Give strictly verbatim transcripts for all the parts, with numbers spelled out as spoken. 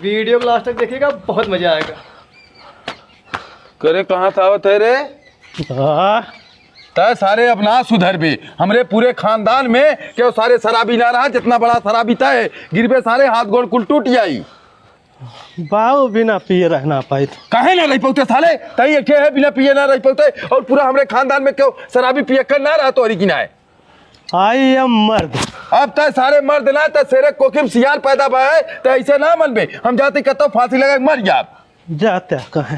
वीडियो को लास्ट तक देखिएगा, बहुत मजा आएगा। करे, कहाँ से आवत है रे? हाँ। तय सारे अब ना सुधरबे। हमरे पूरे खानदान में केहू सारे शराबी ना रहा, जितना बड़ा शराबी तय है। गिरबे सारे, हाथ गोड़ कुल टूट जाई। बाऊ बिना पिए रह ना पाइत। काहे ना रह पौते साले? तई एके है बिना पिए ना रह पौते, और पूरा हमरे खानदान में केहू शराबी पियक्कड़ ना रहा तोहरी किनाए। I am मर्द। अब तय सारे मर्द ना, तय शेरे कोखिम सियार पैदा बा है, तय ऐसे ना मनबे। हम जाते कतो फांसी लगा के मर जाब। जाते कहे।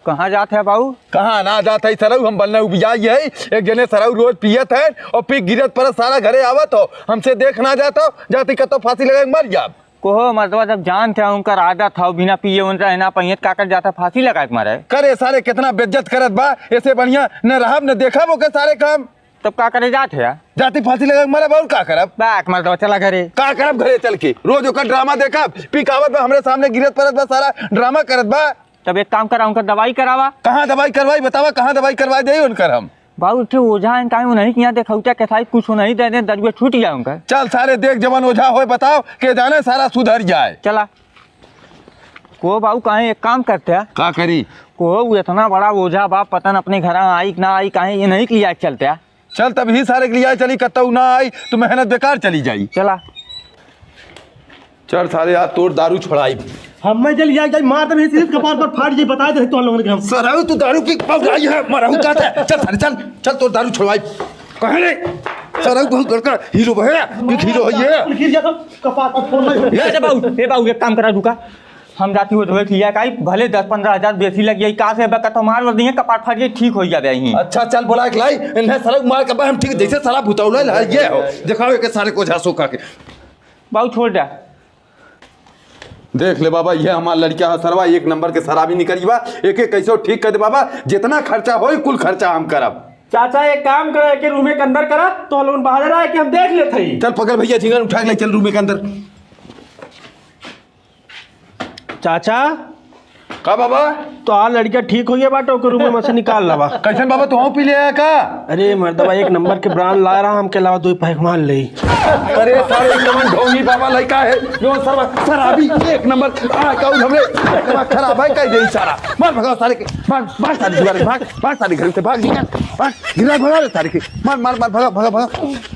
कहाँ जात है बाऊ? कहाँ ना जात है सरऊ, हम बलने उबियाई है। एक जने सरऊ रोज पियत है और पी गिरत परत सारा घरे आवत हो, हमसे देख ना जात हो, जाती कतो फांसी लगा के मर जाब। कोहो मर्दवा, जब जानत है उनकर आदत है, बिना पिए उन रह ना पाइए, का कर जात है फांसी लगा के मरे? करे सारे, कितना बेइज्जत करत बा, ऐसे बढ़िया न रहब न देखब ओके सारे काम। तब का करे जात है? जाती फांसी लगा के मरब और का करब? बाक मर्दवा, चला घरे। का करब घरे चल के? रोज ओकर ड्रामा देखब, पी के आवत बा हमरे सामने गिरत परत बा, सारा ड्रामा करत बा। तब एक काम करा, उनकर दवाई करावा। कहाँ दवाई करवाई बतावा, कहाँ दवाई करवाई देई उनकर हम? बाबू, एक ठे ओझा हैं, काहे उन्हीं के यहाँ देखौता के साथ कुछ नहीं दे दे, दरुआ छूट जाए उनका। चल सारे, देख जवन ओझा होए बताओ, के जाने सारा सुधर जाए। चला। को बाबू, काहे एक काम करते हैं? का करी? को वो इतना बड़ा ओझा बा, पता न अपने घर आई कि ना आई, काहे ये नहीं लिया चलते हैं? चल तब ही सारे के लिया चली, कतऊ ना आई तो मेहनत बेकार चली जाई। चला। चल सारे, आज तोर दारू छोड़ाई। हम मैं जल जाई, जाई मार तब ही सिर्फ कपार पर फाट जाई, बता दे तो लोगन के हम। सरऊ तू दारू पी के पगलाई है, मरहू का था। चल सारे चल, चल तोर दारू छोड़वाई। कहे रे, सरऊ बहुत बड़का हीरो है, बिग हीरो है ये। गिर जा तो कपार पर फोड़ लगे। ए, ए बाबू, ए बाबू, एक काम करा, रुका। हम जाती हो धोए खिया काई, भले दस पन्द्रह हजार बेसी लग जाई, का से बका तो मार दिए, कपार फाट जाई, ठीक हो जाबे यहीं। अच्छा चल बोला एक लाई, इन्हें सरऊ मार के बा हम ठीक जैसे सारा भुतौला ला ये हो। दिखाओ एक सारे को झांसो का के। बाबू छोड़ दे। देख ले बाबा, ये हमार लड़का है सरवा, एक नंबर के शराबी निकली बा। एके कैसे ठीक कर दे बाबा, जितना खर्चा होई कुल खर्चा हम करब। चाचा एक काम करा, एके रूमे के अंदर करा, तो हम लोगन बाहर रहा कि हम देख लेत हई। चल पकड़ भैया, झिंगन उठा के ले चल रूमे के अंदर। चाचा, का बाबा? तो आ लड़का ठीक हो गया बाटे, ओकर रूमे में से निकाल लावा। कैसन बाबा, तू पी ले आया का? अरे मर्दवा, एक नंबर के ब्रांड ला रहा, हमके अलावा दो पैक मार ले। अरे सारे, एक नंबर ढोंगी बाबा लड़का है, जो सरवा शराबी एक नंबर। आ का हमरे दिमाग खराब है, कह दे सारा। मार भगाओ सारे के, भाग, भाग सारे जुगाड़, भाग, भाग सारे घर से, भाग निकल, भाग, गिरा भगा ले सारे के, मार, मार, मार, भगा, भगा, भगा।